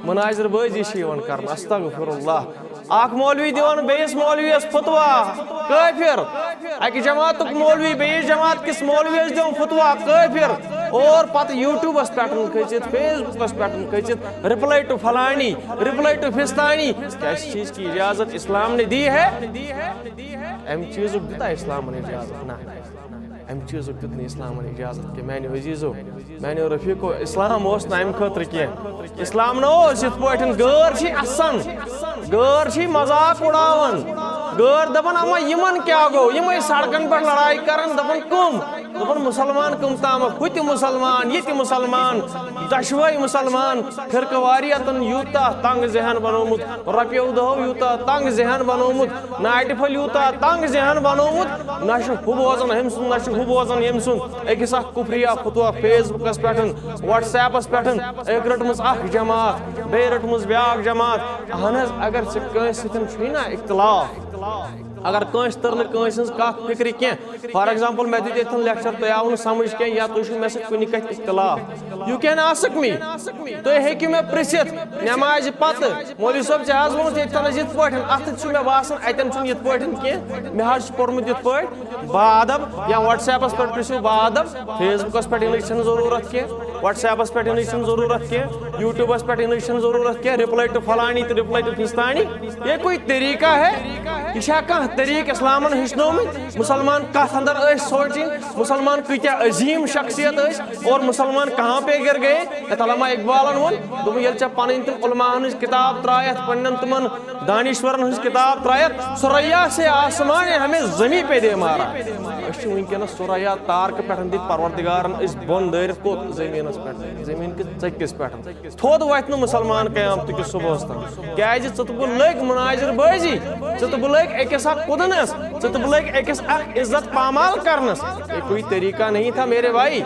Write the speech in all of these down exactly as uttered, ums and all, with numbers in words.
مناظر بٲزی چھِ یِوان کرنہٕ، استغفر اللہ۔ اکھ مولوی دِوان بیٚیِس مولویَس فتوا، کٲفِر۔ اَکہِ جماعتُک مولوی بیٚیِس جماعت کِس مولویَس دِوان فتوا، کٲفِر۔ اور پتہٕ YouTubeس پٮ۪ٹھ کھٔژِتھ، Facebookس پٮ۪ٹھ کھٔژِتھ، reply to فلانی، reply to فستانی۔ کیا اس چیز کی اجازت اسلام نے دی ہے؟ اَمہِ چیٖزُک دیُتا اسلامن اجازت؟ نہ، اَمہِ چیٖزُک دیُت نہٕ اسلامن اجازت کینٛہہ۔ میانیو عزیزو، میانیو رفیقو، اسلام اوس نہٕ اَمہِ خٲطرٕ کینٛہہ۔ اسلام نہ اوس یِتھ پٲٹھۍ غٲر چھِ اَسان، غٲر چھِ مذاق اُڑاوان، غٲر دَپان، اما یِمن کیٛاہ گوٚو؟ یِمے سڑکن پٮ۪ٹھ لڑایہِ کران، دَپان کٕم؟ دَپان مُسلمان کٕم تامَتھ، ہُہ تہِ مُسلمان، یہِ تہِ مُسلمان، دۄشوے مُسلمان۔ فرقہٕ واریتن یوٗتاہ تنگ ذہن بنومُت، رۄپیو دہو یوٗتاہ تنگ ذہن بنومُت، ناٹہِ پھلۍ یوٗتاہ تنگ ذہن بنومُت، نہ چھُ ہُہ بوزان أمۍ سُنٛد، نہ چھُ ہُہ بوزان ییٚمۍ سُنٛد۔ أکِس اکھ کُفریہ فتوا Facebookس پٮ۪ٹھ، WhatsAppس پٮ۪ٹھ، أکۍ رٔٹمٕژ اکھ جماعت، بیٚیہِ رٔٹمٕژ بیٛاکھ جماعت۔ اہن حظ، اگر ژےٚ کٲنٛسہِ سۭتۍ چھُے نا اختلاف، اگر کٲنٛسہِ تٔر نہٕ کٲنٛسہِ ہٕنٛز کتھ فکرِ کینٛہہ، for example، مےٚ دیُت ییٚتٮ۪ن lecture، تۄہہِ آو نہٕ سمجھ کینٛہہ یا تُہۍ چھِو مےٚ سۭتۍ کُنہِ کتھِ اختلاف، you can ask me، تُہۍ ہیٚکِو مےٚ پرژھِتھ نمازِ پتہٕ، مولوی صٲب، ژےٚ حظ ووٚنُتھ ییٚتٮ۪ن حظ یِتھ پٲٹھۍ، اتھ چھُ مےٚ باسان اتٮ۪ن چھُنہٕ یِتھ پٲٹھۍ کینٛہہ، مےٚ حظ چھُ پوٚرمُت یِتھ پٲٹھۍ، با ادب، یا WhatsAppس پٮ۪ٹھ پرژھِو با ادب، Facebookس پٮ۪ٹھ یِنٕچ چھَنہٕ ضروٗرت کینٛہہ، WhatsAppس پٮ۪ٹھ یِنٕچ چھَنہٕ ضروٗرت کینٛہہ، YouTubeس پٮ۪ٹھ یِنٕچ چھَنہٕ ضروٗرت کینٛہہ، reply to فلانی تہٕ reply to فستانی۔ یہ کوئی طریقہ ہے؟ یہ چھا کانٛہہ طریقہٕ اسلامن ہیٚچھنومُت؟ مسلمان کتھ اندر ٲسۍ سونچِنۍ؟ مسلمان کۭتیاہ عظیم شخصیت ٲسۍ؟ اور مسلمان کہاں پہ گر گئے؟ یتھ علامہ اقبالن ووٚن، دوٚپُن، ییٚلہِ ژےٚ پنٕنۍ تِم علماہن ہٕنٛز کِتاب ترایتھ، پننٮ۪ن تِمن دانشورن ہٕنٛز کِتاب ترایتھ، ثریا سے آسمان ہے ہمیں زمین پہ دے مارا۔ أسۍ چھِ وٕنکیٚنس ثریا تارکہٕ پٮ۪ٹھ دِتھ پروردگارن أسۍ بۄن دٲرِتھ کوٚت؟ زٔمیٖنس پٮ۪ٹھ، زٔمیٖن کِس ژٔکِس پٮ۪ٹھ۔ تھوٚد وۄتھِ نہٕ مُسلمان قیامتٕکِس صُبحس تام۔ کیازِ ژٕ تہٕ بہٕ لٔگۍ مناظر بٲزی، ژٕ تہٕ بہٕ لٔگۍ أکِس اکھ کُدنس، ژٕ تہٕ بہٕ لٔگۍ أکِس اکھ عزت پامال کرنس۔ یہ کوئی طریقہ نہیں تھا میرے بھائی،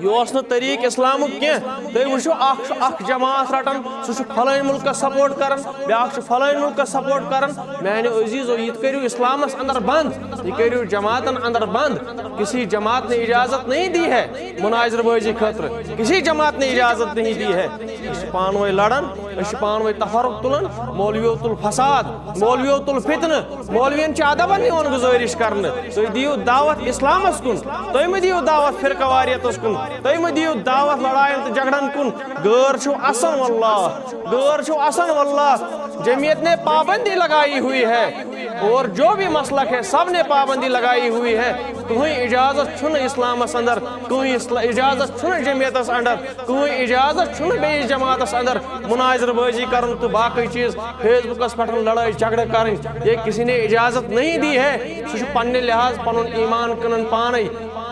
یہِ اوس نہٕ طریقہٕ اسلامُک کینٛہہ۔ تُہۍ وٕچھِو، اکھ چھُ اکھ جماعت رٹان، سُہ چھُ فلٲنۍ مُلکس support کران، بیاکھ چھُ فلٲنۍ مُلکس support کران۔ میانہِ عزیزو، یہِ تہِ کٔرِو اسلامس اندر بند، یہِ کٔرِو جماعتن اندر بند۔ کسی جماعت نے اجازت نہیں دی ہے مناظر بٲزی خٲطرٕ، کسی جماعت نے اجازت نہیں دی ہے۔ أسۍ چھِ پانہٕ ؤنۍ لڑان، أسۍ چھِ پانہٕ ؤنۍ تفرق تُلان، مولویو تُل فساد، مولویو تُل فتنہٕ، مولوین چھِ ادبن یِوان گُزٲرِش کرنہٕ، تُہۍ دِیِو دعوت اسلامس کُن، تُہۍ مہٕ دِیِو دعوت فرقہٕ واریتس کُن، تُہۍ مہٕ دِیِو دعوت لڑاین تہٕ جھگڑن کُن۔ غٲر چھِو اسان واللہ، غٲر چھِو اسان واللہ، جمعیت نے پابندی لگائی ہوئی ہے اور جو بھی مسلک ہے سب نے پابندی لگائی ہوئی ہے۔ کٕہٕنۍ اجازت چھُنہٕ اسلامس اندر، کٕہٕنۍ اسلا-، اجازت چھُنہٕ جمعیتس اندر، کٕہٕنۍ اجازت چھُنہٕ بیٚیِس جماعتس اندر مناظر بٲزی کرُن تہٕ باقٕے چیٖز، Facebookس پٮ۪ٹھ لڑٲے جھگڑٕ کرٕنۍ۔ یہ کسی نے اجازت نہیں دی ہے۔ سُہ چھُ پننہِ لحاظ پنُن ایمان کٕنان پانے۔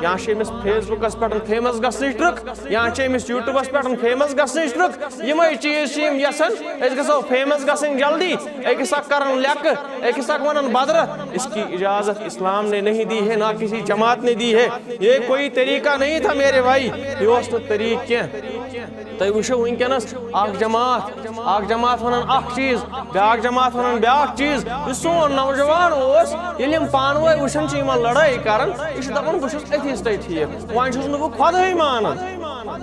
یا چھِ أمِس Facebookس پٮ۪ٹھ famous گژھنٕچ ٹرک، یا چھِ أمِس YouTubeس پٮ۪ٹھ famous گژھنٕچ ٹرک۔ یِمے چیٖز چھِ یِم یژھان أسۍ گژھو famous گژھٕنۍ جلدی، أکِس اکھ کرن لیکہٕ، أکِس اکھ ونن بدرت۔ اس کی اجازت اسلام نے نہیں دی ہے، نہ کسی جماعت نے دی ہے۔ یہ کوئی طریقہ نہیں تھا میرے بھائی، یہ اوس نہٕ طریقہٕ کینٛہہ۔ تُہۍ وٕچھِو وٕنکیٚنَس اَکھ جماعت، اَکھ جماعت وَنان اَکھ چیٖز، بیٛاکھ جماعت وَنان بیٛاکھ چیٖز۔ یُس سون نوجوان اوس، ییٚلہِ یِم پانہٕ ؤنۍ وٕچھان چھِ یِمَن لڑٲے کَران، یہِ چھُ دَپان، "بہٕ چھُس atheist ٹھیٖک، وۄنۍ چھُس نہٕ بہٕ خۄدہٕے مانان،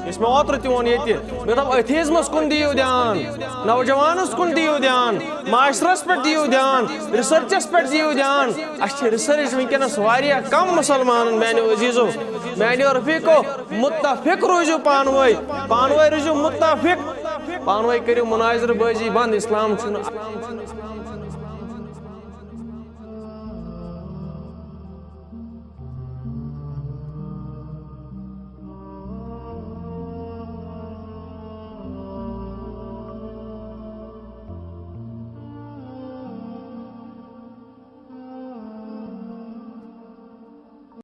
یُس مےٚ اوترٕ تہِ ووٚن ییٚتہِ، مےٚ دوٚپ، atheismس کُن دِیِو دھیان، نوجوانَس کُن دِیِو دھیان، معاشرَس پٮ۪ٹھ دِیِو دھیان، researchس پٮ۪ٹھ دِیِو دھیان۔" اَسہِ چھِ research وٕنکیٚنَس واریاہ کَم مُسلمانَن، میٛانیو عزیٖزو، میٛانیو رفیٖقو۔ متفق روٗزِو پانہٕ ؤنۍ، پانہٕ ؤنۍ روٗزِو متفق، پانہٕ ؤنۍ کٔرِو مناظرٕ بٲزی بنٛد۔ اسلام چھُنہٕ،